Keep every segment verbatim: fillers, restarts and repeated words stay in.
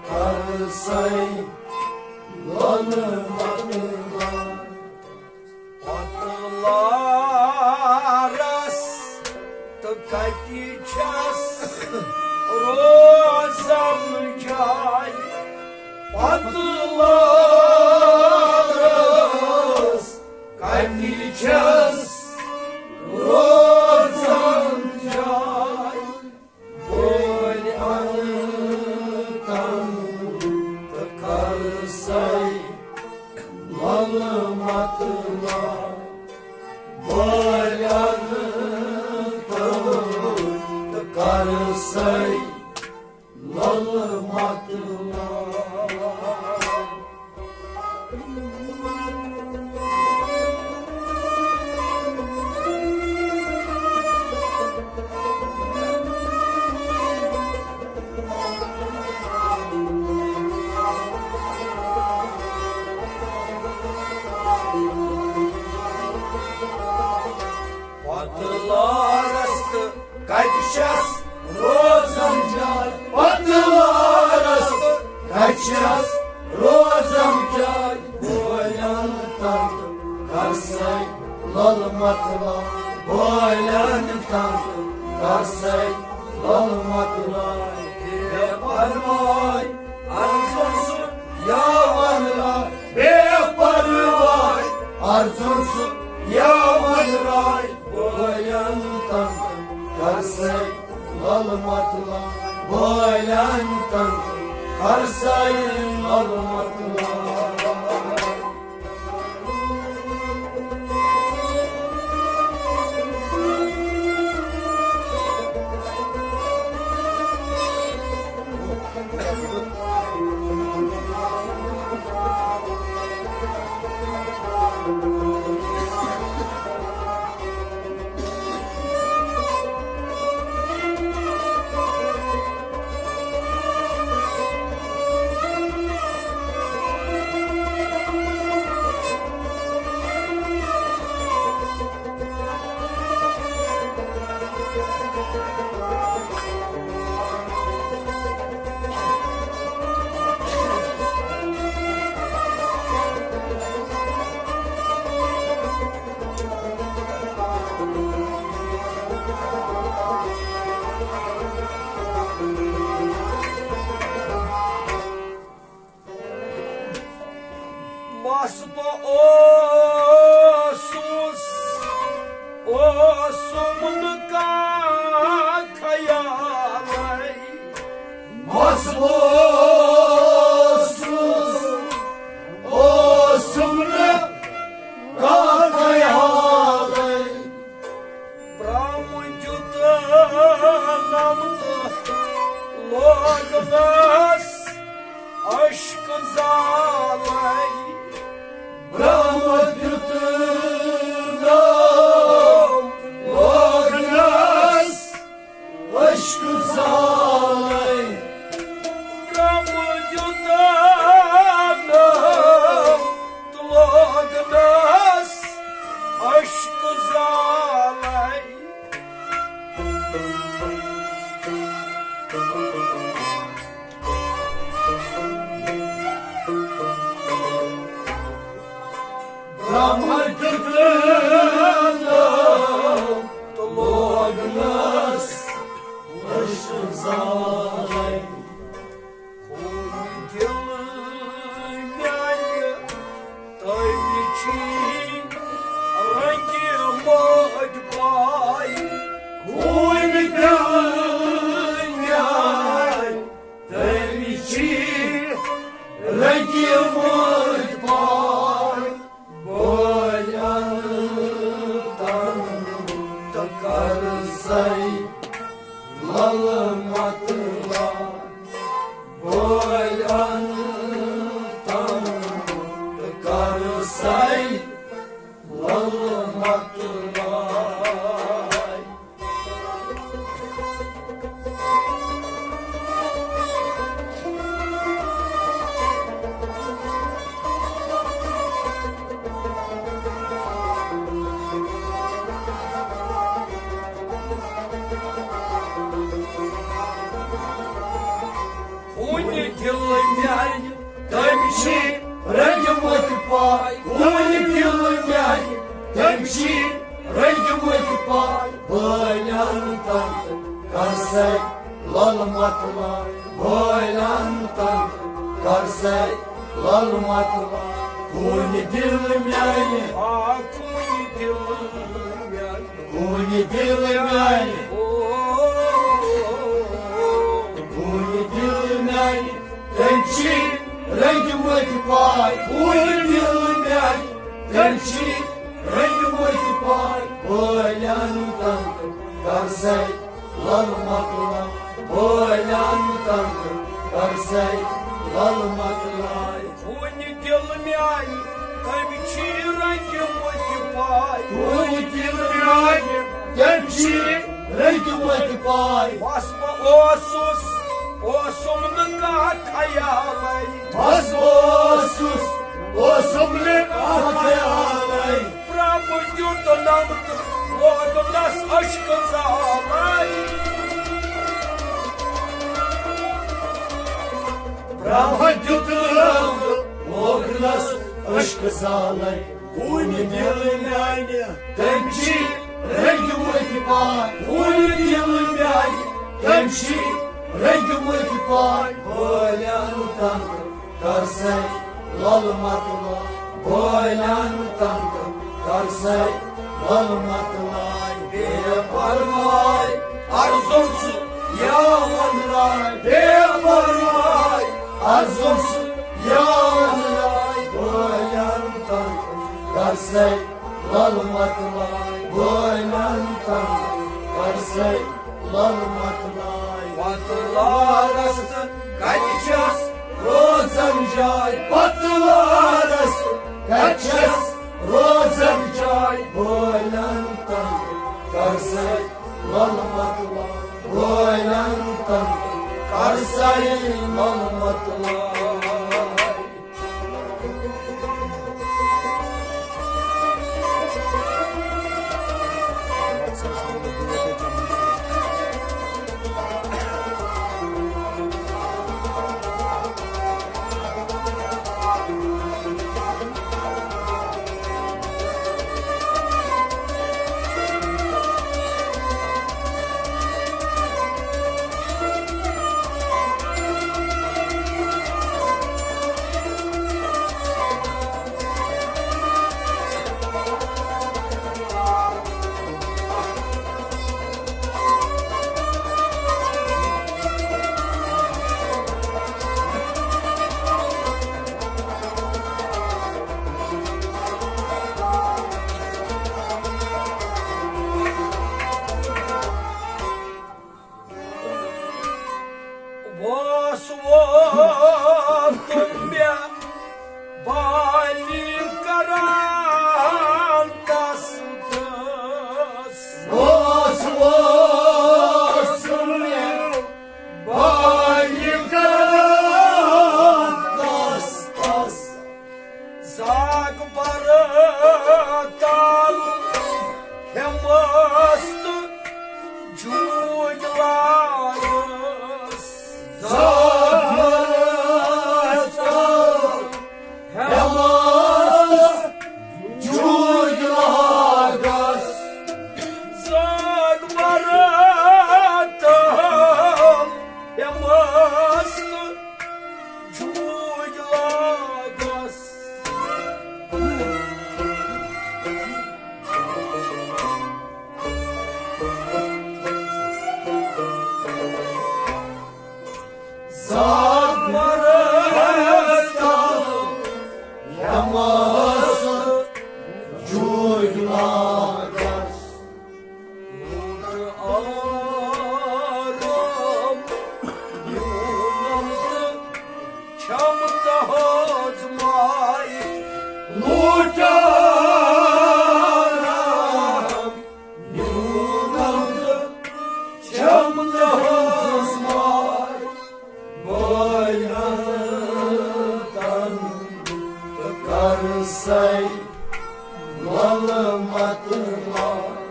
کر سَے لولہٕ مۄکلان۔ پتہٕ لارس تہٕ کتہِ چھس روزن جاے؟ پتہٕ لارس کتہِ چھس روزن جاے؟ بٲلۍ اَنہٕ تَن تہٕ کر سَے لولہٕ مۄکلان۔ بٲلۍ اَنہٕ تَن تہٕ کر سَے لولہٕ مۄکلان۔ پتہٕ لارس تہٕ کتہِ چھس روزن جاے؟ پتہٕ لارس تہٕ کتہِ چھس روزن جاے؟ بٲلۍ اَنہٕ تَن تہٕ کر سَے لولہٕ مۄکلان۔ بٲلۍ اَنہٕ تَن تہٕ کر سَے لولہٕ مۄکلان۔ بے پرواے ارزن سُہ یا وَنرا، بے پرواے ارزن سُہ یا وَنرا۔ بٲلۍ اَنہٕ تَن تہٕ کر سَے لولہٕ مۄکلان۔ بٲلۍ اَنہٕ تَن تہٕ کر سَے لولہٕ مۄکلان۔ مس بہٕ اوسُس، اوسُم نہٕ کانٛہہ خیالے۔ مس بہٕ اوسُس، اوسُم نہٕ کانٛہہ خیالے۔ برٛم دیُتنم تہٕ لوگنس اشک زالے۔ برٛم دیُتنم لوگنس اشک زالے۔ برٛم دیُتنم تہٕ لوگنس اشک زالے۔ برٛم دیُتنم تہٕ لوگنس اشک زالے۔ خوٗن دِل میانہِ تٔمۍ چھی رنگہِ مٲج پاے۔ خوٗن دِل میانہِ تٔمۍ چھی رنگہِ مٲج پاے۔ بٲلۍ اَنہٕ تَن تہٕ کر سَے لولہٕ مۄکلان۔ میانہِ، تٔمۍ چھِ رٔنگۍ مٕتۍ پاے، ہوٗنۍ دِل میانہِ، تٔمۍ چھِ رٔنگۍ مٕتۍ پاے، بٲلٮ۪ن تنگ کر سَے لل مۄتلاے، بٲلٮ۪ن تنگ کر سَے لل مۄتلاے، ہوٗنۍ دِل میانہِ، آ، ہوٗنۍ دِل میانہِ۔ ہوٗنۍ دِل میانہِ، ہوٗنۍ دِل میانہِ، تٔمۍ چھِ رٔنگۍ مٕتۍ پاے۔ ہوٗنۍ دِل میانہِ، تٔمۍ چھِ رٔنگۍ مٕتۍ پاے۔ بٲلٮ۪ن تنگ کر سَے لل مۄتلاے، بٲلٮ۪ن تنگ کر سَے لل مۄتلاے۔ ہوٗنۍ دِل میانہِ، تٔمۍ چھِ رٔنگۍ مٕتۍ پاے۔ ہوٗنۍ دِل میانہِ، تٔمۍ چھِ رٔنگۍ مٕتۍ پاے۔ بس بہٕ اوسُس، اوسُم نہٕ کانٛہہ خیالے۔ بس بہٕ اوسُس، اوسُم نہٕ کانٛہہ خیالے۔ پرٛبہٕ دیُت نمتہٕ، ووتنس عشقہٕ زالے۔ پرٛبہٕ دیُت نمتہٕ، ووتنس عشقہٕ زالے۔ ہوٗنۍ دِل میانہِ، تٔمۍ چھِ رٔنگۍ مٕتۍ پاے۔ ہوٗنۍ دِل میانہِ، تٔمۍ چھِ رٔنگۍ مٕتۍ پاے۔ بٲلٮ۪ن تنگ کر سَے لل مۄتلاے، بٲلٮ۪ن تنگ کر سَے لل مۄتلاے۔ بے پرواے ارزُن سُہ یا وندراے، بے پرواے ارزُن سُہ یا وندراے۔ بٲلٮ۪ن تنگ کر سَے لل مۄتلاے، بٲلٮ۪ن تنگ کر سَے لل مۄتلاے۔ وۄتلارس تہٕ کتہِ چھس روزن جاے؟ وۄتلارس تہٕ کتہِ چھس روزن جاے؟ بٲلٮ۪ن تنگ کر سَے لل مۄتلاے، بٲلٮ۪ن تنگ کر سَے لل مۄتلاے۔ ووس ووتُم مےٚ بالہِ کران تس دس۔ ووس ووتُم مےٚ بالہِ کران تس دس۔ زاگ برٕ تل ہٮ۪مس تہٕ جوٗج لاگس۔ زاگ برٕ تل ہٮ۪مس جوٗج لاگس۔ زاگ برٕ تل ہٮ۪مس تہٕ جوٗج لاگس۔ زاگ برٕ تل ہٮ۪مس جوٗج لاگس۔ لوٗٹہٕ آرام نیوٗنم تہٕ چھَم تہٕنٛز ماے۔ لوٗٹہٕ آرام نیوٗنم تہٕ چھَم تہٕنٛز ماے۔ بٲلٮ۪ن تنگ کر سَے لل مۄتلاے۔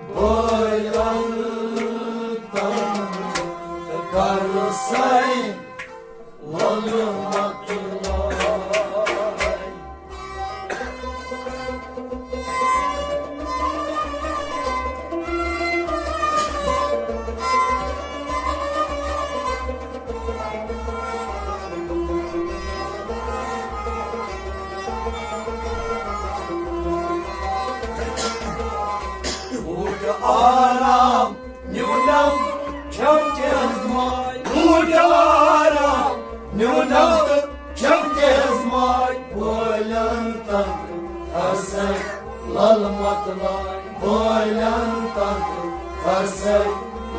بٲلٮ۪ن تنگ کر سَے ظلمت لای۔ لوٗٹ آرام نیونم چھم تہنٛز ماے، لوٗٹ آرام نیونم تہٕ چھم تہنٛز ماے۔ بٲلن تنگ کر سَے لل مت لای، بٲلن تنگ کر سَے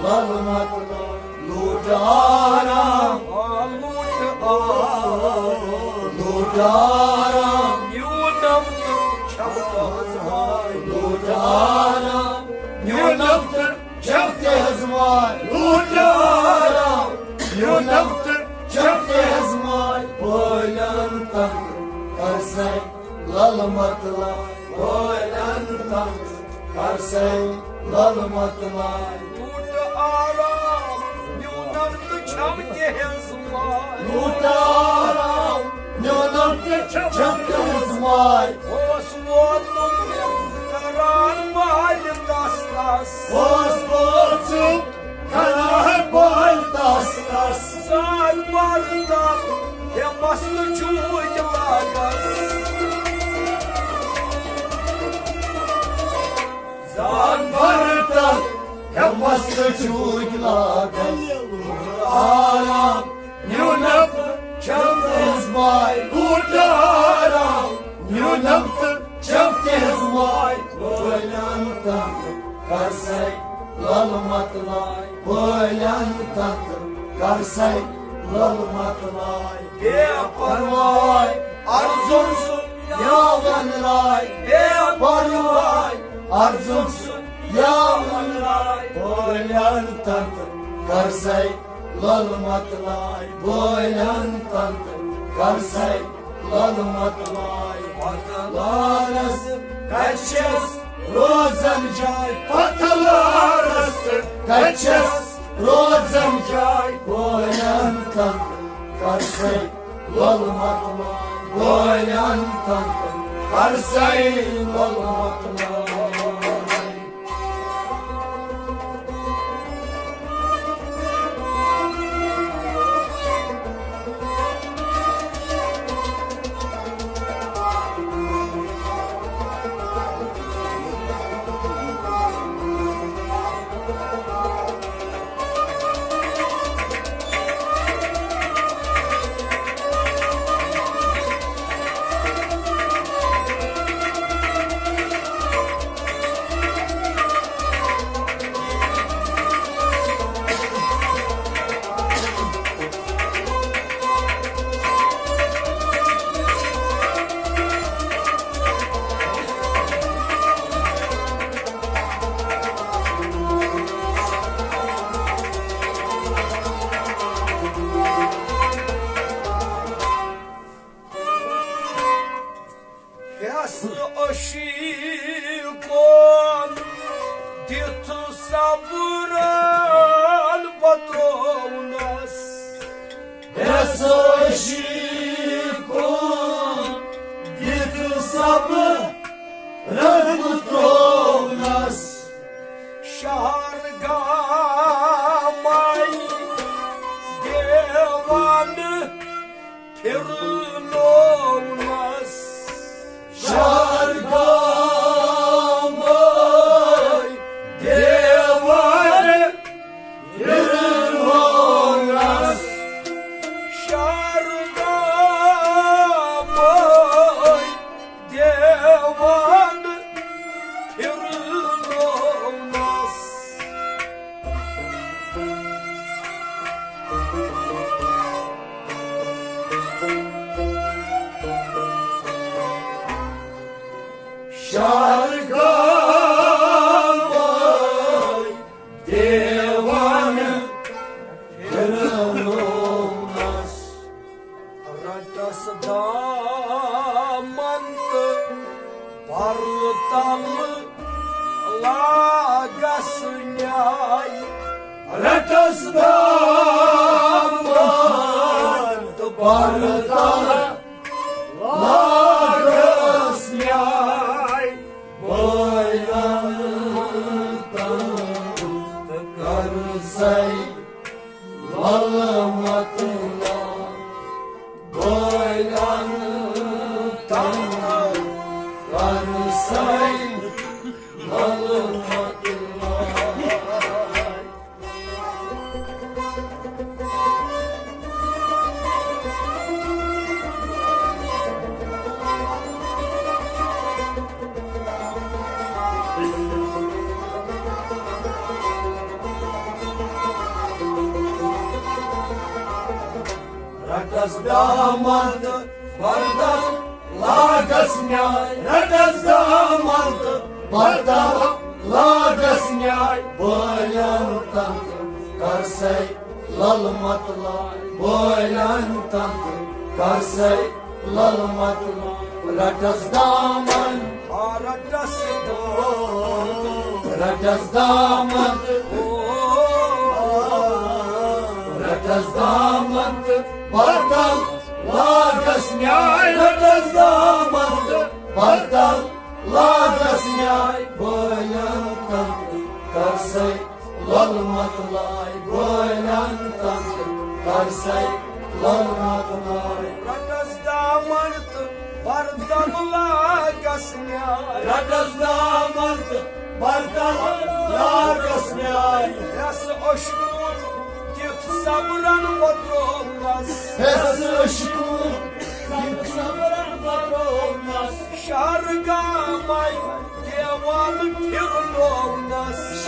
لل مت لای۔ لوٗٹ آرام، آ، لوٗٹ آرام، لوٗٹ آرام۔ میونم تہٕ چھم تہنٛز ماے۔ لوٗٹ آرام، میونم تہٕ چھم تہنٛز ماے۔ لوٗٹ آرام، میونم تہٕ چھم تہنٛز ماے۔ بٲلن تنگ کر سَے لل مت لای، بٲلن تنگ کر سَے لل مت لای۔ لوٗٹ آرام، میونم تہٕ چھم تہنٛز ماے۔ لوٗٹ آرام، میونم تہٕ چھم تہنٛز ماے۔ اوس ووتمُت کران بالہِ تس تس۔ اوس ووتمُت کران بالہِ تس تس۔ زان پرتن ہیمس تہٕ چوٗکۍ لاگس۔ زان پرتن ہیمس تہٕ چوٗکۍ لاگس۔ آرام نیونم تہٕ چھم تہنٛز ماے۔ لوٗٹ آرام نیونم تہٕ چھم تہنٛز ماے۔ بٲلن تنگ کر سَے لل مت لای، بٲلن تنگ کر سَے لل مت لای۔ بے پرواے ارزن سُہ یاون راے، بے پرواے ارزن سُہ یاون راے۔ بٲلن تنگ کر سَے لل مت لای، بٲلن تنگ کر سَے لل مت لای۔ پتلارس کتہِ چھس روزن جاے، پتلارس کتہِ چھس روزن جاے۔ بٲلن تنگ کر سَے لل مت لای، بٲلن تنگ کر سَے لل مت لای۔ ہٮ۪س عشیٖقن دِتھ صبرن بترونس۔ ہٮ۪س عشیٖقن دِتھ صبرن بترونس۔ شہر گامے دیوانہٕ پھِرنوونس۔ شہر گامے دیوانہٕ پھِرنوونس۔ شہر گامے دیوانہٕ پھِرنوونس۔ شہر گامے دیوانہٕ پھِرنوونس۔ رٹس دامن تہٕ پرتم لاگس نیاے۔ رٹس دامن ملمت بٲلٮ۪ن تن کر سَے ملمت۔ رٹس دامن تہٕ بردل لاگس نیاے، رٹس دامن تہٕ بردل لاگس نیاے، بٲلٮ۪ن تن تہٕ کر سَے لل متلاے، بٲلٮ۪ن تن تہٕ کر سَے لل متلاے۔ رٹس دامن، آ، رٹس دامن، رٹس دامن تہٕ، آ، رٹس دامن تہٕ بردل لاگس نیاے، رٹس دامن تہٕ بردل لاگس نیاے، بٲلٮ۪ن تن تہٕ کر سَے لل متلاے، بٲلٮ۪ن تن تہٕ کر سَے لل متلاے۔ رٹس دامن تہٕ بردل لاگس نیاے، رٹس دامن تہٕ بردل لاگس نیاے۔ یس اشکون تیُتھ صبرن وۄتروونس، یس اشکون تیُتھ صبرن وۄتروونس۔ شہر گامے دیوان پھرنوونس،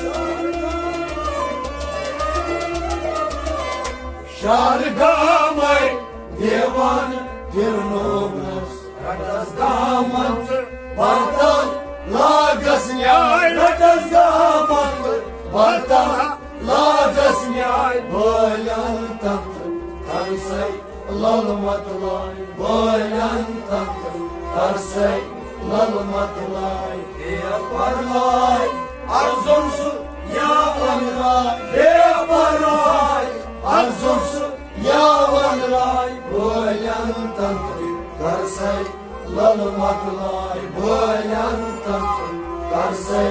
شہر گامے دیوان پھرنوونس۔ رٹس دامن تہٕ بردل لاگس نیاے، رٹس دامن تہٕ بردل لاگس نیاے، بٲلٮ۪ن تن تہٕ کر سَے لل متلاے، بٲلٮ۪ن تن تہٕ کر سَے لل متلاے۔ بے پرواے ارزن سُہ یاون راے، بے پرواے ارزن سُہ یاون راے، بٲلٮ۪ن تن تہٕ کر سَے لل متلاے، بٲلٮ۪ن تن تہٕ کر سَے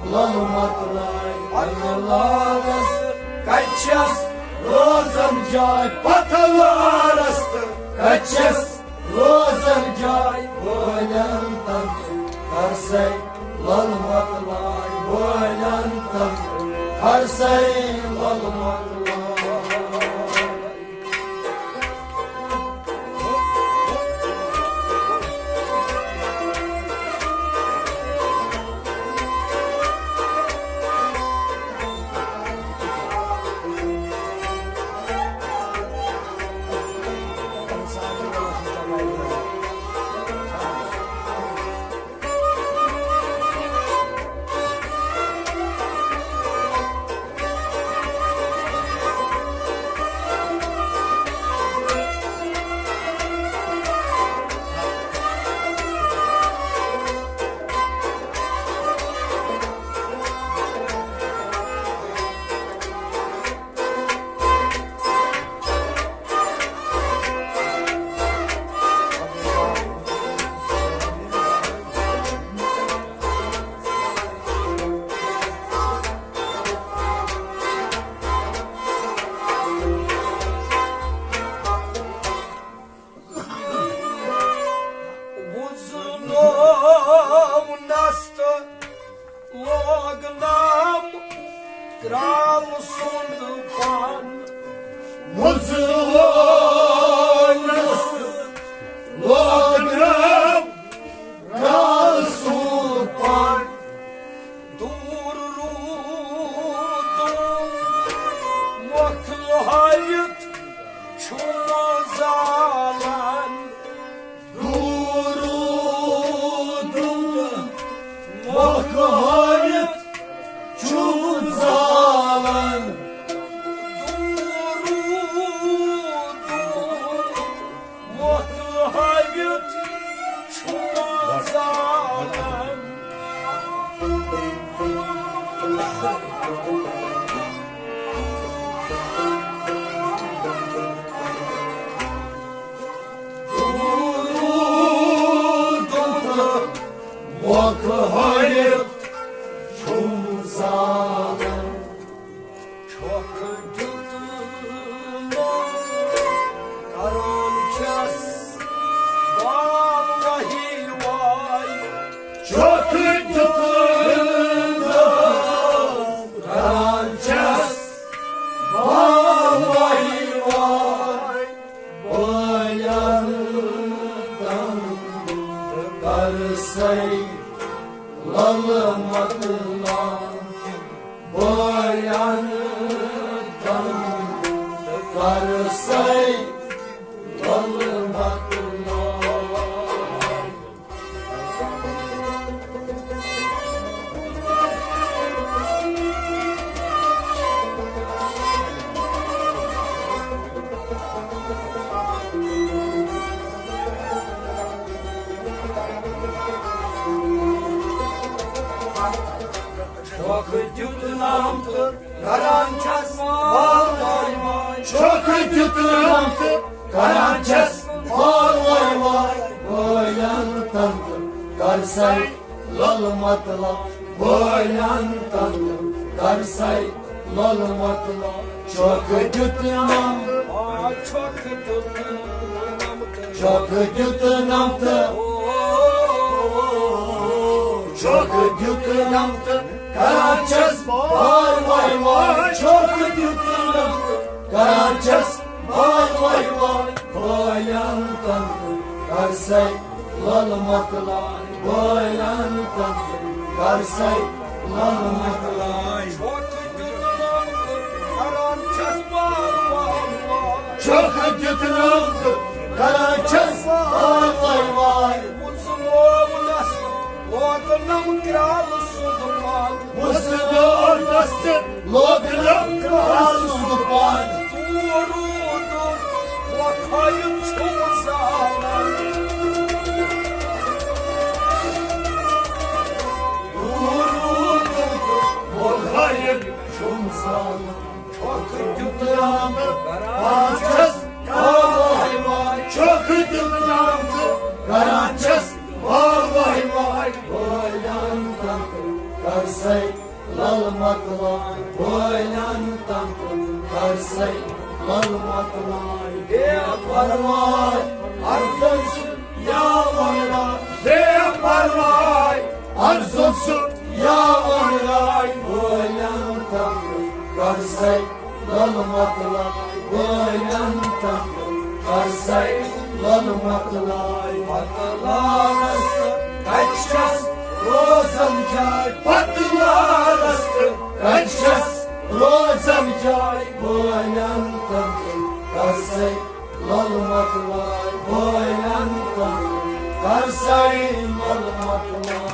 لل متلاے۔ پننہِ لالس کتہِ چھس روزن جاے، پتھلارس تہٕ کتہِ چھس روزن جاے، بٲلٮ۪ن تن تہٕ کر سَے لل متلاے، بٲلٮ۪ن تن تہٕ کر سَے لل متلاے۔ وُزنوونس تہٕ لوگنم کرال سُنٛد پان۔ وُزنوونس تہٕ لوگنم کرال سُنٛد پان۔ دوٗر روٗدُم مۄکھ ہٲوِتھ چھُم زالان۔ دوٗر روٗدُم مۄکھ ہٲوِتھ چھُم زالان۔ دوٗر روٗدُم مۄکھ ہٲوِتھ چھُم زالان۔ پرسے ظلمت لوگ۔ چھۄکھ دیُت نم تہٕ کران چھس وال وال وال۔ چھۄکھ دیُت نم تہٕ کران چھس وال وال وال۔ بٲلٮ۪ن تن تہٕ کر سَے لۄل مطلب۔ بٲلٮ۪ن تن تہٕ کر سَے لۄل مطلب۔ چھۄکھ دیُت نم تہٕ، آ، چھۄکھ دیُت نم تہٕ، چھۄکھ دیُت نم تہٕ، چھۄکھ دیُت نم تہٕ کران چھس وال وال وال۔ چھۄکھ دیُت نم تہٕ کران چھس وال وال وال۔ بٲلٮ۪ن تن تہٕ کر سَے لۄل مطلب۔ بٲلٮ۪ن تن تہٕ کر سَے لۄل مطلب۔ چھۄکھ دیُت نم تہٕ کران چھس وال وال وال۔ چھۄکھ دیُت نم تہٕ کران چھس وال وال وال۔ وُژھ لوگنس لوگنم کرالہٕ سُنٛد پن۔ وُژھ لوگنس تہٕ لوگنم کرالہٕ سُنٛد پن۔ دوٗر روٗدُم وۄکھٲیِتھ چھُم زالان۔ دوٗر روٗدُم وۄکھٲیِتھ چھُم زالان۔ چھۄکھ دیُت نم تہٕ کران چھس وال وال وال۔ چھۄکھ دیُت نم تہٕ کران چھس وال وال وال۔ بٲلٮ۪ن تن تہٕ کر سَے لۄل مطلب۔ بٲلٮ۪ن تن تہٕ کر سَے لۄل مطلب۔ بے پرواے ارزن سُہ یا ونرا۔ بے پرواے ارزن سُہ یا ونرا۔ بٲلٮ۪ن تن تہٕ کر سَے لۄل مطلب۔ بٲلٮ۪ن تن تہٕ کر سَے لۄل مطلب۔ پتہٕ لارس تہٕ کتہِ چھس روزن جاے؟ پتہٕ لارس تہٕ کتہِ چھس روزن جاے؟ بٲلٮ۪ن تن تہٕ کر سَے لۄل مطلب۔ بٲلٮ۪ن تن تہٕ کر سَے لۄل مطلب۔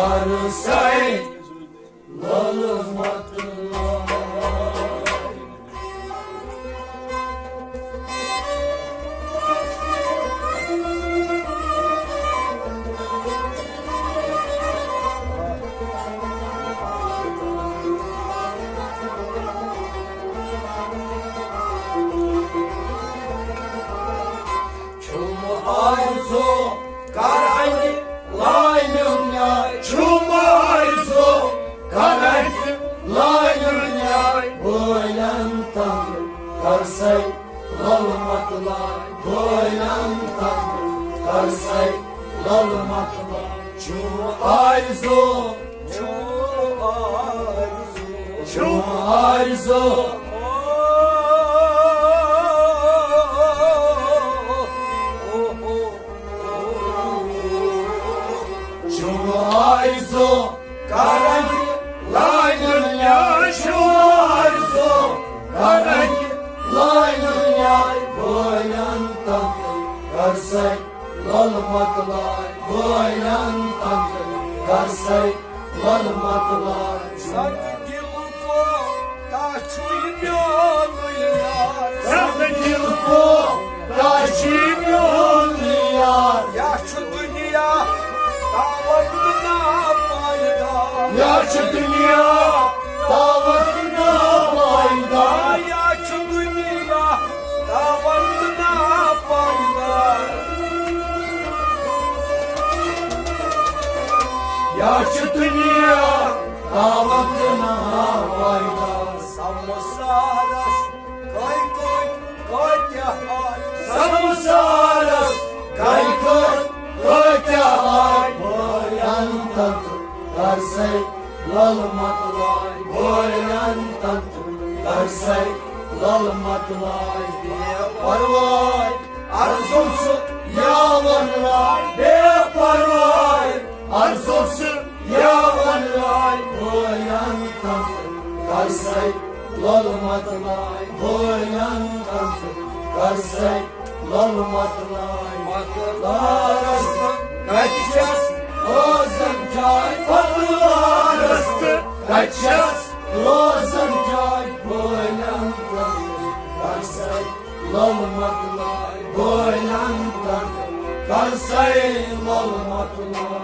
کر ساے لول مطلب۔ چھُم آرزو کرٕنۍ لٲنہِ نیاے، چھُم آرزو کرٕنۍ لٲنہِ نیاے، بٲلٮ۪ن تنگ کر ساے لول مطلب، بٲلٮ۪ن تنگ کر ساے لول مطلب۔ چھُم آرزو، چھُم آرزو، چھُم آرزو۔ چھُم آرزو کرٕنۍ لٲنہِ نیاے، چھُم آرزو کرٕنۍ لٲنہِ نیاے، بٲلٮ۪ن تنگ کر ساے لول مطلب، بٲلٮ۪ن تنگ کر ساے لول مطلب۔ سنگ دل کو تاہ چھُے میون یار۔ سنگ دل کو تاہ چھُے میون یار۔ یا چھُ دُنیا تاوَن تہٕ ناپایدار۔ یا چھُ دُنیا تاوَن تہٕ ناپایدار۔ یا چھُ دُنیا تاوَن تہٕ ناپایدار۔ یا چھُ دُنیا تاوَن تہٕ ناپایدار۔ سمسارس کٔہۍ کٔہۍ کۭتیاہ آے۔ سمسارس کٔہۍ کٔہۍ کۭتیاہ آے۔ بٲلٮ۪ن تنگ کر ساے لول مطلب، بٲلٮ۪ن تنگ کر ساے لول مطلب۔ بے پرواے ارزو چھُ یاوَن راے، بے پرواے ارزو چھُ یاوَن راے، بٲلٮ۪ن تنگ کر ساے لول مطلب، بٲلٮ۪ن تنگ کر ساے لول مطلب۔ مطلبس کتہِ چھس روزن جاے، مطلبس کتہِ چھس روزن جاے، بٲلٮ۪ن تنگ کر ساے لول مطلب، بٲلٮ۪ن تنگ کر ساے لول مطلب۔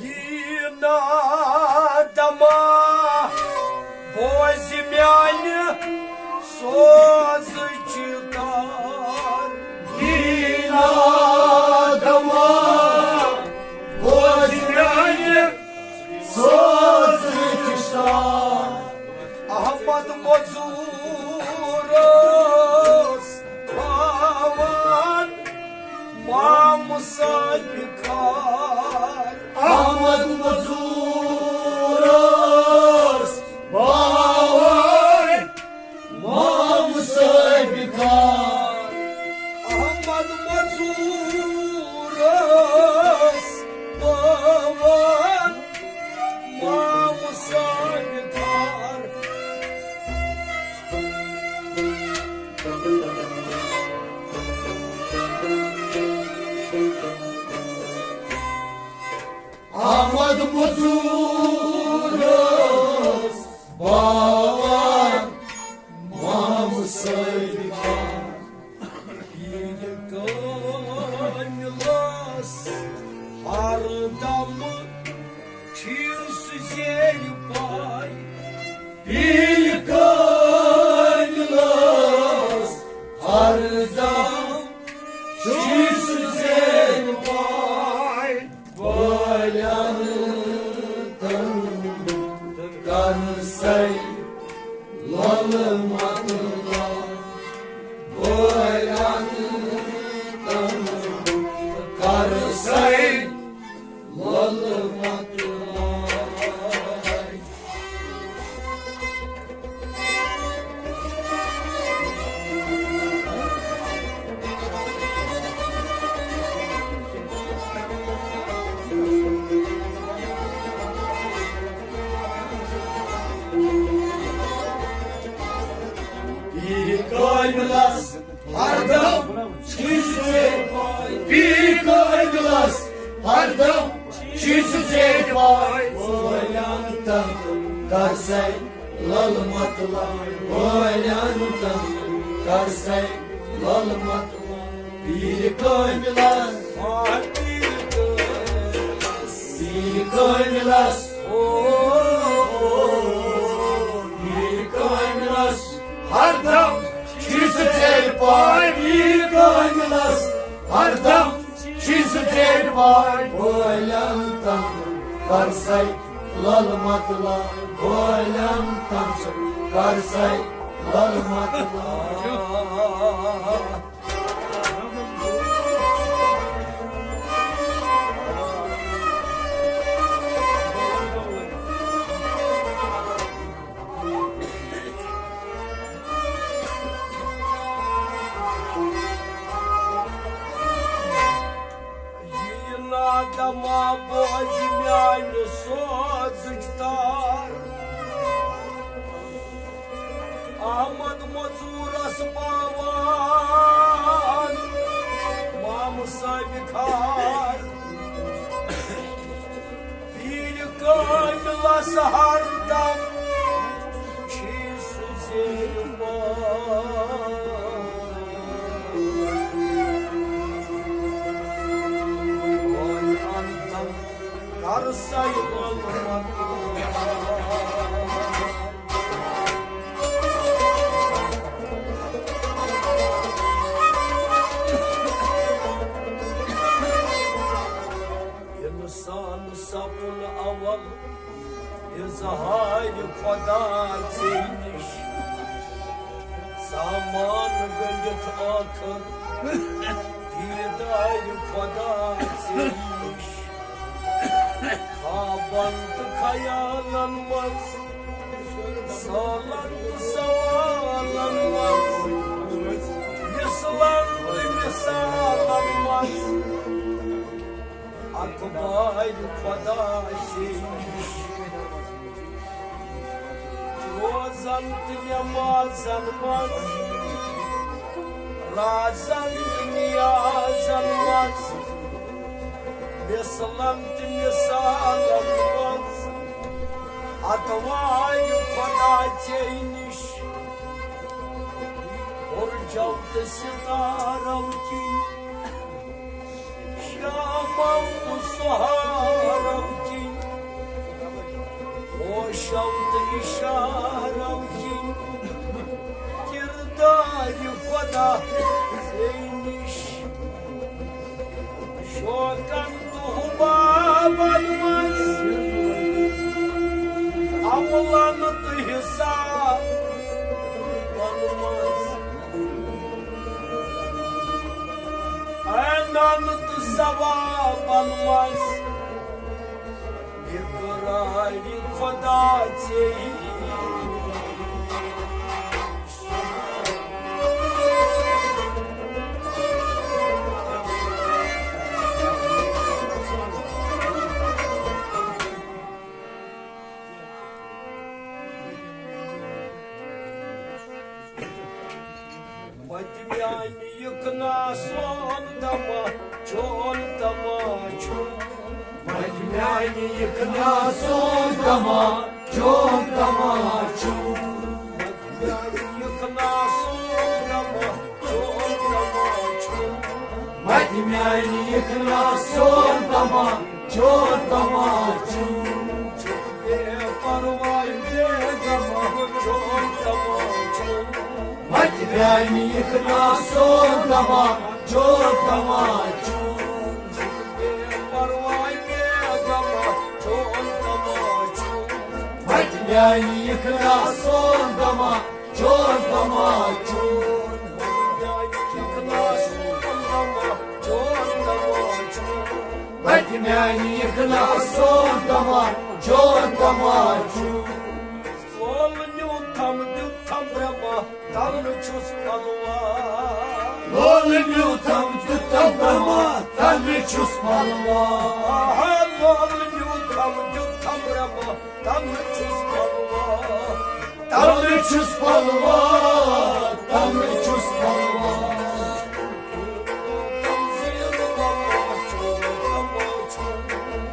یی نادما بوزِ میانہِ سوزٕچ تار۔ یی نادما بوزِ میانہِ سوزٕچ تار۔ احمد مزورس باوان مام صٲبِ کار۔ احمد مزورس باوان مام صٲبِ کار۔ احمد مزورس باوان مام صٲبِ کار۔ احمد مزورس باوان مام صٲبِ کار۔ پیٖرِ کٲمِلس ہر دم چھُ سُہ زیرِ پاے۔ پیٖرِ کٲمِلس سَے لولہٕ مۄکلاو، بٲلۍ اَن تَن کر سَے لولہٕ مۄکلاو۔ پیٖرِ کٲمِلس ہردم چھُے ژےٚ پاے، پیٖرِ کٲمِلس ہردم چھُے ژےٚ پاے۔ بٲلۍ اَن تَن کر سَے لولہٕ مۄکلاو، بٲلۍ اَن تَن کر سَے لولہٕ مۄکلاو۔ پیٖرِ کٲمِلس، پیٖرِ کٲمِلس، پیٖرِ کٲمِلس ہردم چھُے ژےٚ پاے، پیٖرِ کٲمِلس ہردم چھُے ژےٚ پاے۔ بٲلۍ اَن تَن کر سَے لولہٕ مۄکلاو، بٲلۍ اَن تَن کر سَے لولہٕ مۄکلاو۔ یہِ نادما بوزِ میانہِ سوزٕچ تار۔ احمد مزورس پاوان مامہٕ صٲبِ خار۔ پیٖرِ کٲمِلس ہردم چھُے سُہ زیرِ پاے۔ بٲلۍ اَن تَن کر سَے لولہٕ مۄکلاو۔ اِنسان سپُد اول اظہارِ خدا ژے نِش، سامان گٔنٛڈِتھ ٲخٕر دیٖدارِ خدا ژے نِش۔ خوابن تہٕ خیالن منٛز، سالن تہٕ سوالن منٛز، مثلن تہٕ مثالن منٛز، اخبارِ خدا ژے نِش۔ روزن تہٕ نمازن منٛز، رازن تہٕ نیازن منٛز، مثلن تہٕ مثالن منٛز، اتوارِ خدا ژے نِش۔ اُرجو تہٕ ستارو کِنۍ، شامو تہٕ سہارو کِنۍ، ہوشو تہٕ اشارو کِنۍ، کردارِ خدا ژے نِش۔ شوقن تہٕ حبابن منٛز، عملن تہٕ حسابن منٛز، عینن تہٕ ثوابن منٛز، اقرارِ خدا ژے۔ متہِ میانہِ یِکھ نا سون دما چون دما چھُ۔ متہِ میانہِ یِکھ نا سون دما چون دما چھُ۔ متہِ میانہِ یِکھ نا سون دما چون دما چھُ۔ متہِ میانہِ یِکھ نا سون دما چون دما چھُ۔ بے پرواہ بے غم چون دما چھُ۔ متہِ میانہِ یِکھ نا سون دما چون دما چھُ۔ بے پرواہ بے غم چون دما چھُ۔ متہِ یِکھ نا سون دما چون دما چون۔ وتہِ میانہِ یِکھ نا سون دما چون دما چون۔ لول نیوٗ تھم دیُت تھم برٛما، تَلہٕ چھُس پلوا۔ لول نیوٗ تھم دیُت تھم برٛما، تَلہٕ چھُس پلوا۔ آہا، لول نیوٗ تھم دیُت تھم برٛما، تَلہٕ چھُس پلوا۔ تَلہٕ چھُس پلوا، تَلہٕ چھُس پلوا۔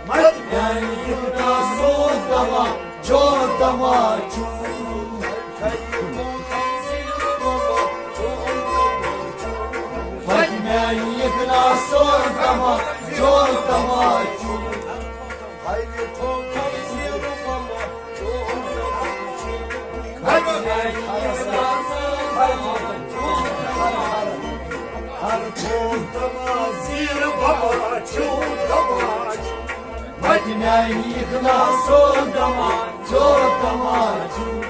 مت میانہِ یِکھ نا سون دما چون دما چون۔ وتہِ میانہِ یِکھ نا سون دما چون دما چون۔ وتہِ میانہِ یِکھ نا سون دما چون دما چون۔ ہر چون دما زیر بابا چون دما چون۔ وتہِ میانہِ یِکھ نا سون دما چون دما چون۔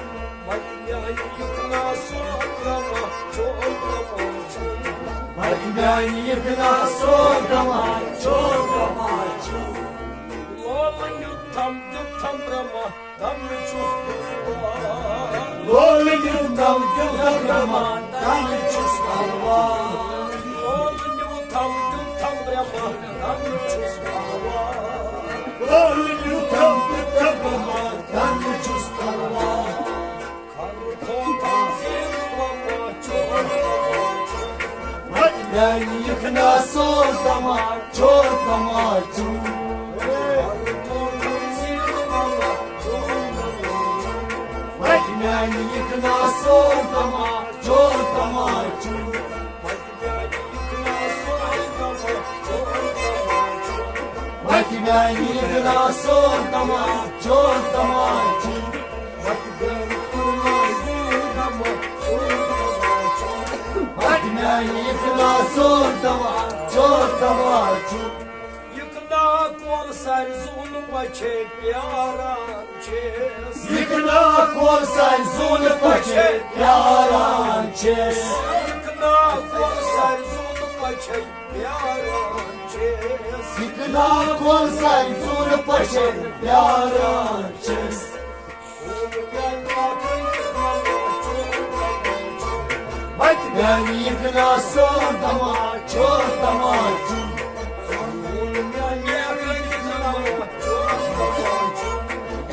وتہِ میانہِ یِکھ نا سون دما چون دما چون۔ وتہِ میانہِ یِکھ نا سون دما چون دما چون۔ لول نیوٗ تھم دیُت تھم برٛما، تَلہٕ چھُس پلوا۔ لول نیوٗ تھم دیُت تھم برٛما، تَلہٕ چھُس پلوا۔ لول نیوٗ تھم دیُت تھم برٛما، تَلہٕ چھُس پلوا۔ لول نیوٗ تھم دیُت تھم برٛما، تَلہٕ چھُس پلوا۔ وتہِ میانہِ یِکھ نا سون دما چون دما چون۔ وتہِ میانہِ یِکھ نا سون دما چون دما چون۔ وتہِ میانہِ یِکھ نا سون دما چون دما چون۔ وتہِ میانہِ یِکھ نا سون دما چون دما چون۔ یِکھ نا کۄل سارِ زوٗنہٕ پچھے پیاران چھِس۔ یِکھ نا کۄل سارِ زوٗنہٕ پچھے پیاران چھِس۔ یِکھ نا کۄل سارِ زوٗنہٕ پچھے پیاران چھِس۔ یِکھ نا کۄل سارِ زوٗنہٕ پچھے پیاران چھِس۔ وتہِ میانہِ یِکھ نا سون دما چون دما چون۔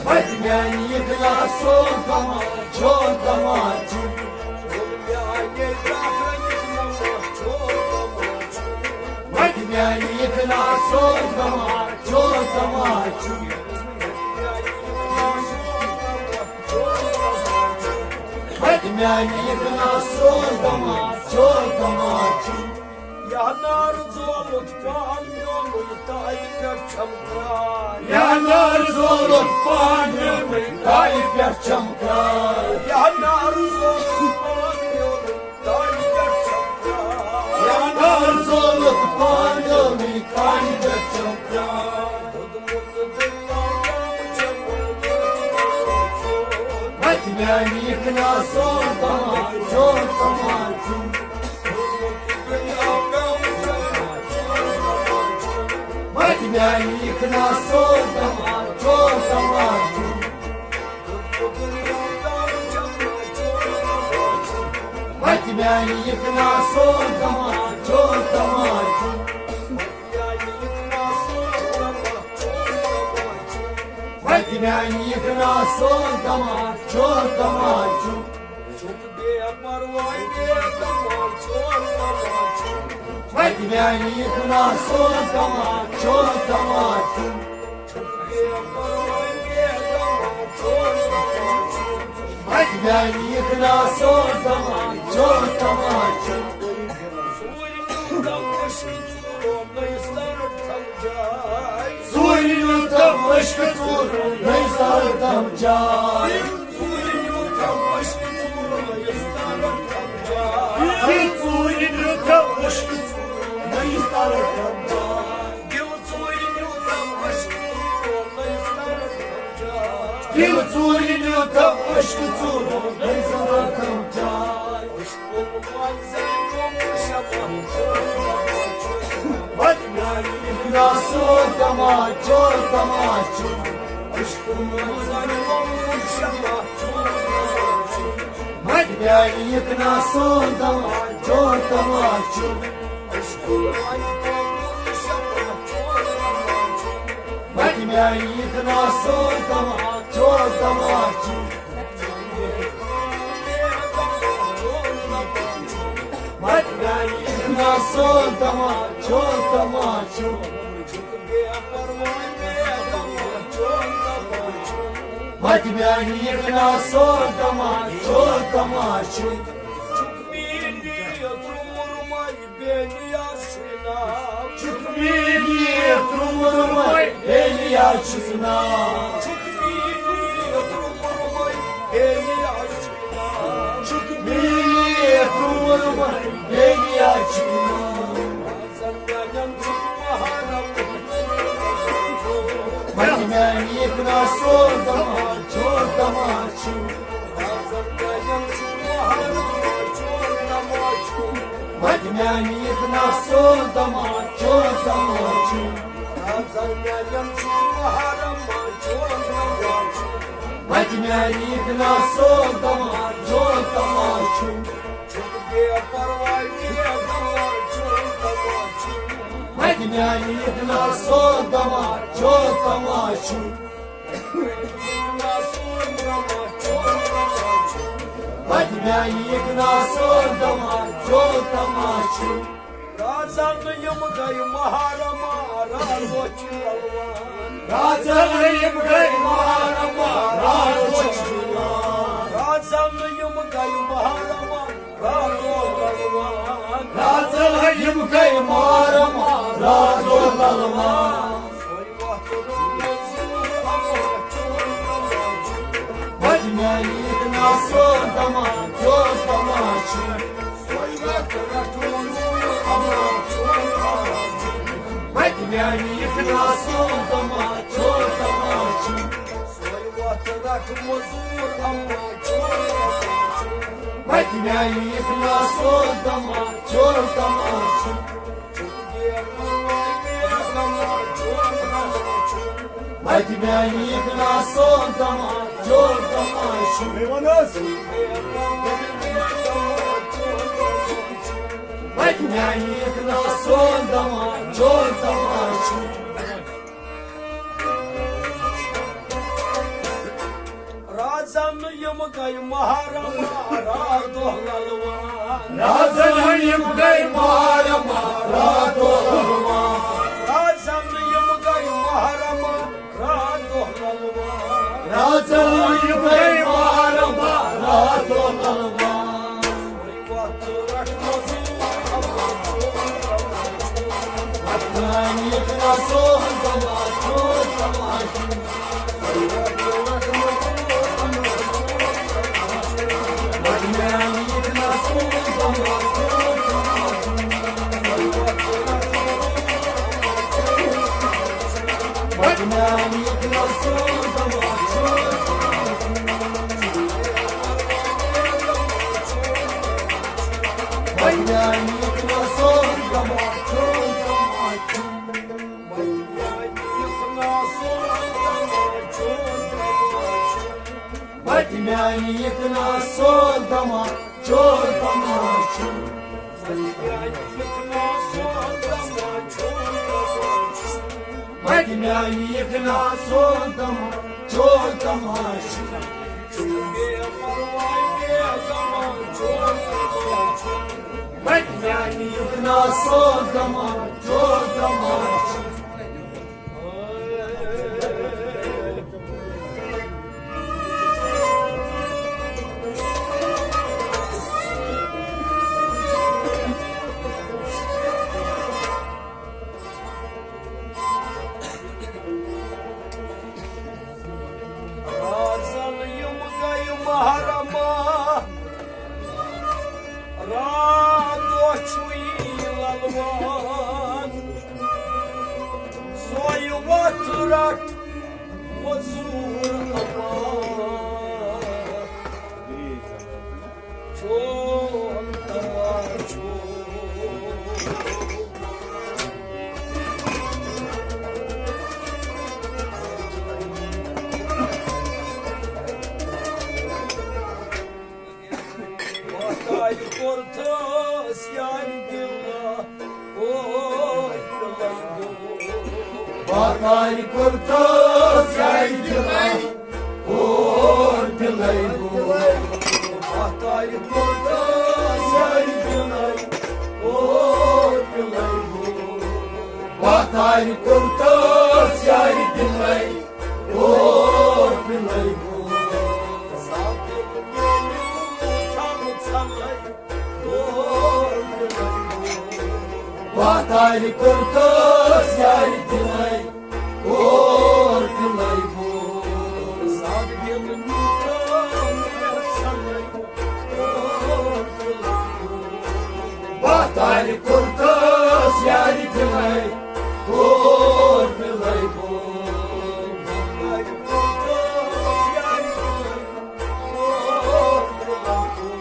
وتہِ میانہِ یِکھ نا سون دما چون دما چون۔ وتہِ میانہِ یِکھ نا سون دما چون دما چون۔ وتہِ میانہِ یِکھ نا سون دما چون دما چون۔ یا نار زولُت پان میونُے تایہِ پٮ۪ٹھ چھمکراے۔ یا نار زولُت پان میونُے تایہِ پٮ۪ٹھ چھمکراے۔ یا نار زولُت پان میونُے تایہِ پٮ۪ٹھ چھمکراے۔ یا نار زولُت پان میونُے تایہِ پٮ۪ٹھ چھمکراے۔ وتہِ میانہِ یِکھ نا سون دما چون دما چون۔ وتہِ میانہِ یِکھ نا سون دما چون دما چون۔ وتہِ میانہِ یِکھ نا سون دما چون دما چون۔ وتہِ میانہِ یِکھ نا سون دما چون دما چون۔ چھُکھ بے پرواہ بے دما چون دما چون۔ وتہِ میانہِ یِکھ نا سون دما چون دما چون۔ چھُکھ بے پرواہ بے دما چون دما چون۔ وتہِ میانہِ یِکھ نا سون دما چون دما چون۔ سورِ نیوٗ تم مشرق ژوٗرو نٔیِس تارَٹھ تھم جاے۔ سورِ نیوٗ تم مشرق ژوٗرو نٔیِس تارَٹھ تھم جاے۔ سورِ نیوٗ تم مشرق ژوٗرو نٔیِس تارَٹھ تھم جاے۔ سورِ نیوٗ تم مشرق ژوٗرو نٔیِس تارَٹھ تھم جاے۔ دِل ژورِ نیوٗ تم مشرق ژوٗرو نٔیِس تارَٹھ تھم جاے۔ دِل ژورِ نیوٗ مَتہِ میٛانہِ یِکہٕ نا سون تماچو، تماچو۔ مَتہِ میٛانہِ یِکہٕ نا سون تماچو، تماچو۔ مَتہِ میٛانہِ یِکہٕ نا سون تماچو، تماچو۔ مَتہِ میٛانہِ یِکہٕ نا سون تماچو، تماچو۔ چُھکھ میٖٹھی ترٛومُر وۄنۍ بیٚیہِ چھُس ناو۔ چُھکھ میٖٹھی ترٛومُر وۄنۍ بیٚیہِ چھُس ناو۔ مَتہِ میٛانہِ یِکہٕ نا سون تماچو، تماچو۔ مَتہِ میٛانہِ یِکہٕ نا سون تماچو، تماچو۔ مَتہِ میٛانہِ یِکہٕ نا سون تماچو، تماچو۔ مَتہِ میٛانہِ یِکہٕ نا سون تماچو، تماچو۔ مَتہِ میٛانہِ یِکہٕ نا سون تماچو، تماچو۔ رازن یِم گٔے محرم، رازو چھِ للوان۔ رازن یِم گٔے محرم، رازو چھِ للوان۔ رازن یِم گٔے محرم، رازو للوان۔ رازن یِم گٔے محرم، رازو للوان۔ مَتہِ میٛانہِ یِکہٕ نا سون تماچو، تماچو۔ مَتہِ میٛانہِ یِکہٕ نا سون تماچو، تماچو۔ مَتہِ میٛانہِ یِکہٕ نا سون تماچو، تماچو۔ مَتہِ میٛانہِ یِکہٕ نا سون تماچو، تماچو۔ مَتہِ میٛانہِ یِکہٕ نا سون تماچو، تماچو۔ رازن یِم گٔے محرم، راتھ دۄہ للوان۔ رازن یِم گٔے محرم، راتھ دۄہ للوان۔ رازن یِم گٔے محرم، راتھ دۄہ للوان۔ رازن یِم گٔے محرم، راتھ دۄہ للوان۔ مَتہِ میٛانہِ یِکہٕ نا سون تماچو، تماچو۔ مَتہِ میٛانہِ یِکہٕ نا سون تماچو، تماچو۔ مَتہِ میٛانہِ یِکہٕ نا سون تماچو، تماچو۔ رازن یِم گٔے محرمہ، راتھ دۄہ چھُ یی للوان۔ سۄے وَتھ رَٹ مٔزوٗر اَمان۔ تارِ کوٚرتھس یارِ دِلہ، اوے پِلَے گوٚو۔ بہٕ تارِ کوٚرتھس یارِ دِلہ، اوے پِلَے گوٚو۔ بہٕ تارِ کوٚرتھس یارِ دِلہ، اوے پِلَے گوٚو۔ بہٕ تارِ کوٚرتھس یارِ دِلہ، اوے پِلَے گوٚو۔ ساتھ میلیو چھم ژھلَے، اوے پِلَے گوٚو۔ بہٕ تارِ کوٚرتھس یارِ دِلَے، اوے پِلَے گوٚو۔ ساتھ دِل نیوٗ ترٛٲو مےٚ ژھلَے، اوے پِلَے گوٚو۔ بہٕ تارِ کوٚرتھس یارِ دِلَے، اوے پِلَے گوٚو۔ بہٕ تارِ کوٚرتھس یارِ دِلَے، اوے پِلَے گوٚو۔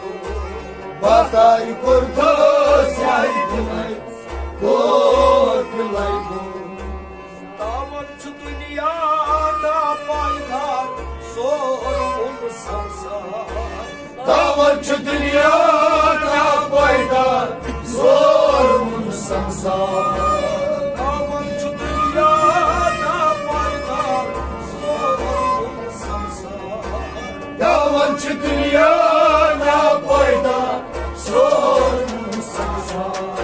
بہٕ تارِ کوٚرتھس یارِ دِلَے، اوے پِلَے گوٚو۔ تاوَن چھُ دُنیا ناپایدار، سورمُت سَمسار۔ تاوَن چھُ دُنیا ناپایدار، سورمُت سَمسار۔ تاوَن چھُ دُنیا ناپایدار، سورمُت سَمسار۔ تاوَن چھُ دُنیا ناپایدار، سورمُت سَمسار۔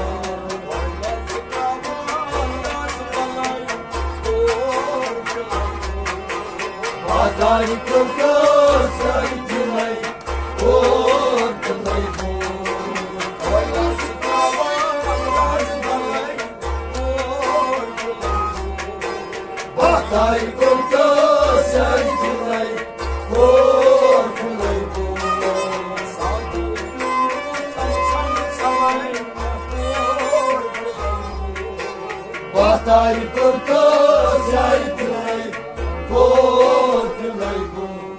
بہٕ تارِ کوٚرتھس یارِ دِلَے، اوے پِلَے گوٚو۔ بہٕ تارِ کوٚرتھس یارِ دِلَے، اوے پِلَے گوٚو۔ بہٕ تارِ کوٚرتھس یارِ دِلَے، اوے پِلَے گوٚو۔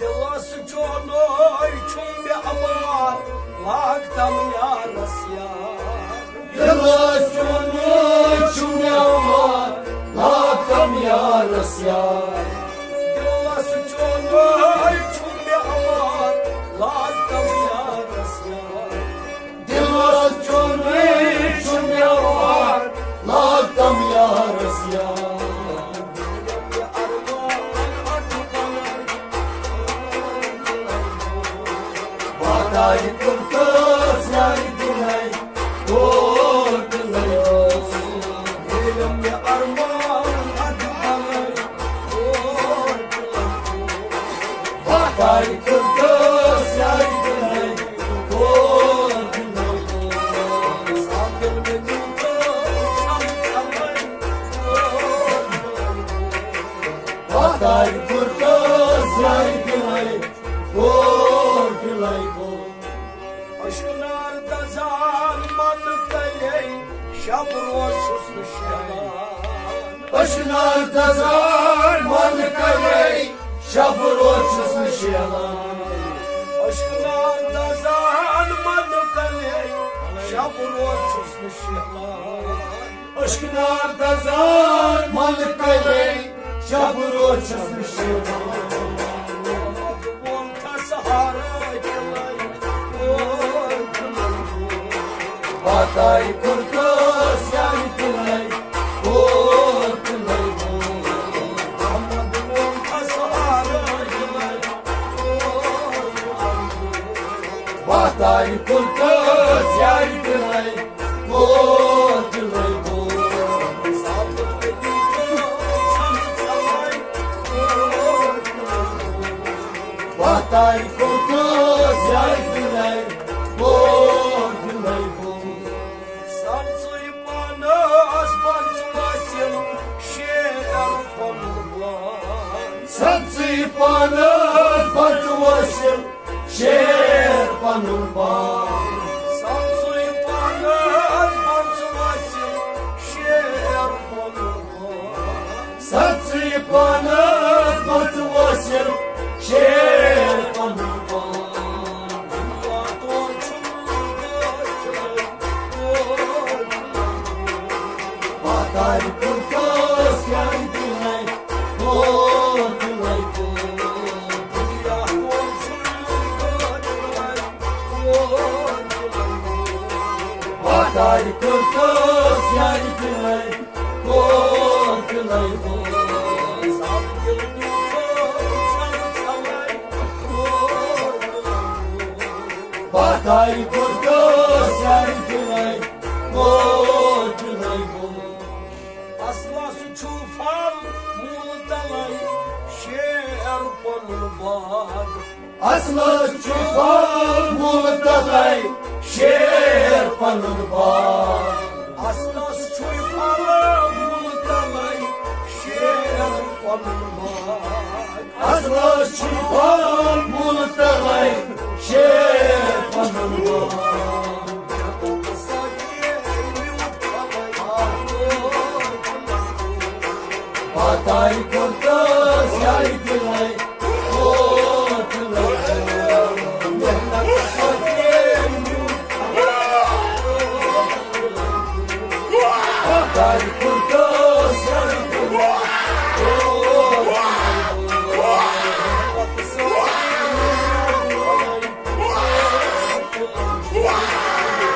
دِلَس چونُے چھُم مےٚ اَمار، لاگ تَم یارَس یار۔ دِلَس چونُے چھُم مےٚ اَمار، لاگ تَم یارَس یار۔ دِلَس چونُے چھُم مےٚ اَمار، لاگ تَم یارَس یار۔ دِلَس چونُے چھُم مےٚ اَمار، لاگ تَم یارَس یار۔ بہٕ تارِ کوٚرتھس یارِ دِلَے، اوے پِلَے گوٚو۔ ییٚلہِ مےٚ اَرمان اَتھ بَنٲے، اوے پِلَے گوٚو۔ بہٕ تارِ کوٚرتھس یارِ دِلَے، اوے پِلَے گوٚو۔ ساتھ ییٚلہِ مےٚ نیوٗ تہٕ ژھَم ژھَمَے، اوے پِلَے گوٚو۔ بہٕ تارِ کوٚرتھس یارِ دِلَے، اوے پِلَے گوٚو۔ اشکنار دزان من تلے، شب روز چھُس نہٕ شیلان۔ اشکنار دزان من تلے، شب روز چھُس نہٕ شیلان۔ اشکنار دزان من تلے، شب روز چھُس نہٕ شیلان۔ اشکنار دزان من تلے، شب روز چھُس نہٕ شیلان۔ ووٚن تھس ہارے دِلے، اوے پِلَے گوٚو۔ بہٕ تارِ کوٚرتھس یارِ دِلَے، اوے پِلَے گوٚو۔ محمد ووٚن تھس ہارے دِلَے، اوے پِلَے گوٚو۔ بہٕ تارِ کوٚرتھس یارِ دِلَے، اوے پِلَے گوٚو۔ بہٕ تارِ کوٚرتھس یارِ دِلَے، اوے پِلَے گوٚو۔ سَمژٕے پانَس بَنٛژٕ وٲصِل شیر پَنُن پان۔ سَمژٕے پانَس بَنٛژٕ وٲصِل شیر پَنُن پان۔ سَمژٕے پانَس بَنٛژٕ وٲصِل شیر پَنُن پان۔ سَمژٕے پانَس بَنٛژٕ وٲصِل شیر پَنُن پان۔ دُنیا تور چھُم بہٕ تارِ کوٚرتھس یارِ دِلَے، اوے پِلَے گوٚو۔ دُنیا تور چھُم بہٕ تارِ کوٚرتھس یارِ دِلَے، اوے یارِ کوٚرتس یارِ دِلے، کوٚر دِلے بوز۔ پتارِ کوٚرتس یارِ دِلے، کوٚر دِلے بوز۔ اصلس چھُ پھل مُل تلے شیر پنُن باغ۔ اصلس چھُ پھل مُل تلے شیر پنُن باغ۔ اصلس چھُ پھل مُل تلے شیر پنُن باغ۔ اصلس چھُ پھل مُل تلے شیر پنُن باغ۔ پتارِ کوٚرتس یارِ دِلے، کوٚر دِلے۔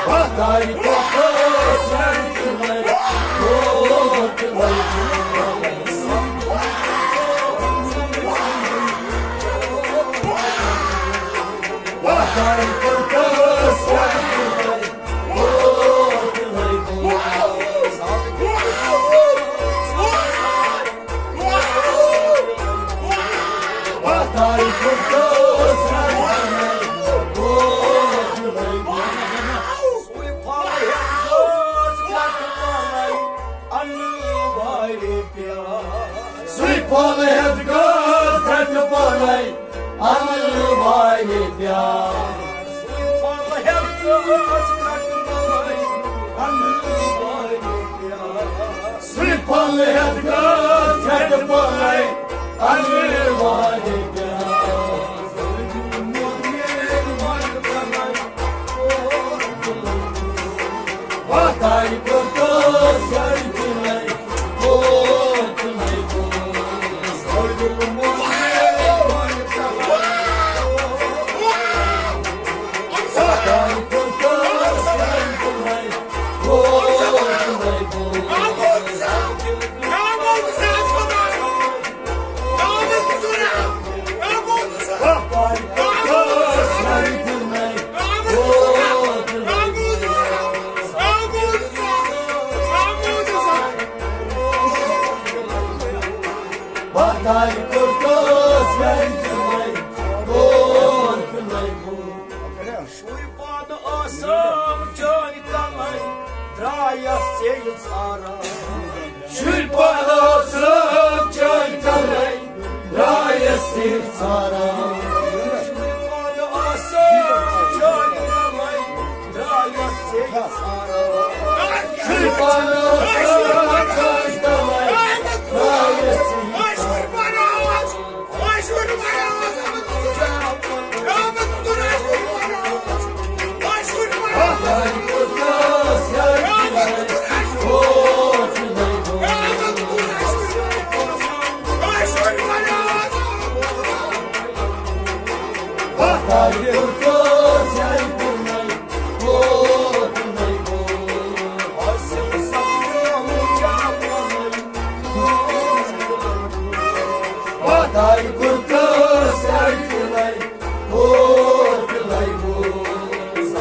پتارِ کوٚرتس یارِ دِلے، کوٚر دِلے۔ سُے پھل ہٮ۪تھ گٔژھ ژھٮ۪ٹھ پٲنَے اَنہٕ وارِ پیار۔ سُے پھل ہٮ۪تھ گٔژھ ژھٮ۪ٹھ پٲنَے اَنہٕ وارِ پیار۔ سُے پھل ہٮ۪تھ گٔژھ ژھٮ۪ٹھ پٲنَے اَنہٕ وارِ پیار۔ پتارِ کوٚرتس یارِ دِلے، کوٚر دِلے بوز۔ پتارِ کوٚرتس یارِ دِلے، کوٚر دِلے بوز۔ پتارِ کوٚرتس یارِ دِلے، کوٚر دِلے بوز۔ شُرۍ پانہٕ ٲسٕم چٲنۍ کلے، درٛایس ژیٚیہِ ژاران۔ شُرۍ پانہٕ ٲسٕم چٲنۍ کلے، درٛایس ژیٚیہِ ژاران۔ شُرۍ پانہٕ ٲسٕم چٲنۍ کلے، درٛایس ژیٚیہِ ژاران۔ شُرۍ پانہٕ ٲسٕم چٲنۍ کلے، درٛایس ژیٚیہِ ژاران۔ پتارِ کوٚرتس یارِ دِلے، کوٚر دِلے بوز۔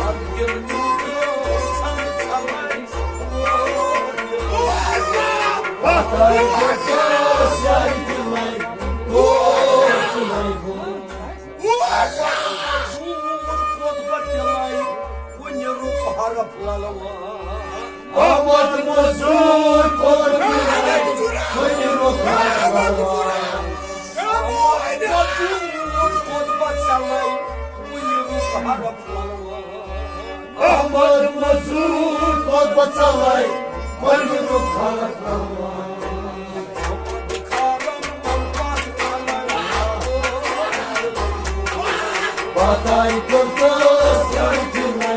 پتارِ کوٚرتس یارِ دِلے، کوٚر دِلے بوز۔ کُنہِ رُت حرف للوان۔ احمد مزور کوٚر کُنہِ رُت حرف للوان۔ احمد مزور کوٚر پتہٕ ژلے کُنہِ رُت حرف للوان۔ احمد مزور کوٚر پتہٕ ژلے کُنہِ رُت حرف للوان۔ پتارِ کوٚرتس یارِ دِلے،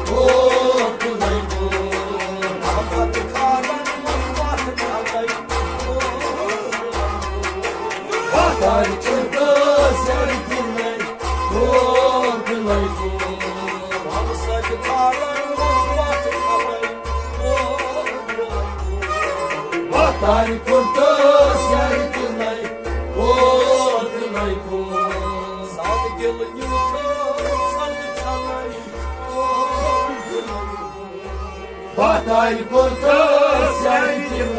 کوٚر دِلے بوز۔ پتارِ کوٚرتس یارِ دِلے، کوٚر دِلے بوز۔ تارِ کوٚر تہٕ سیارِ تہِ لَے، او تہِ لَے کوٚر۔ سادٕ دِل نیوٗ تہٕ ژَلہٕ ژَلَے، او تہِ لَے کوٚر۔ بہٕ تارِ کوٚر تہٕ سیارِ تہِ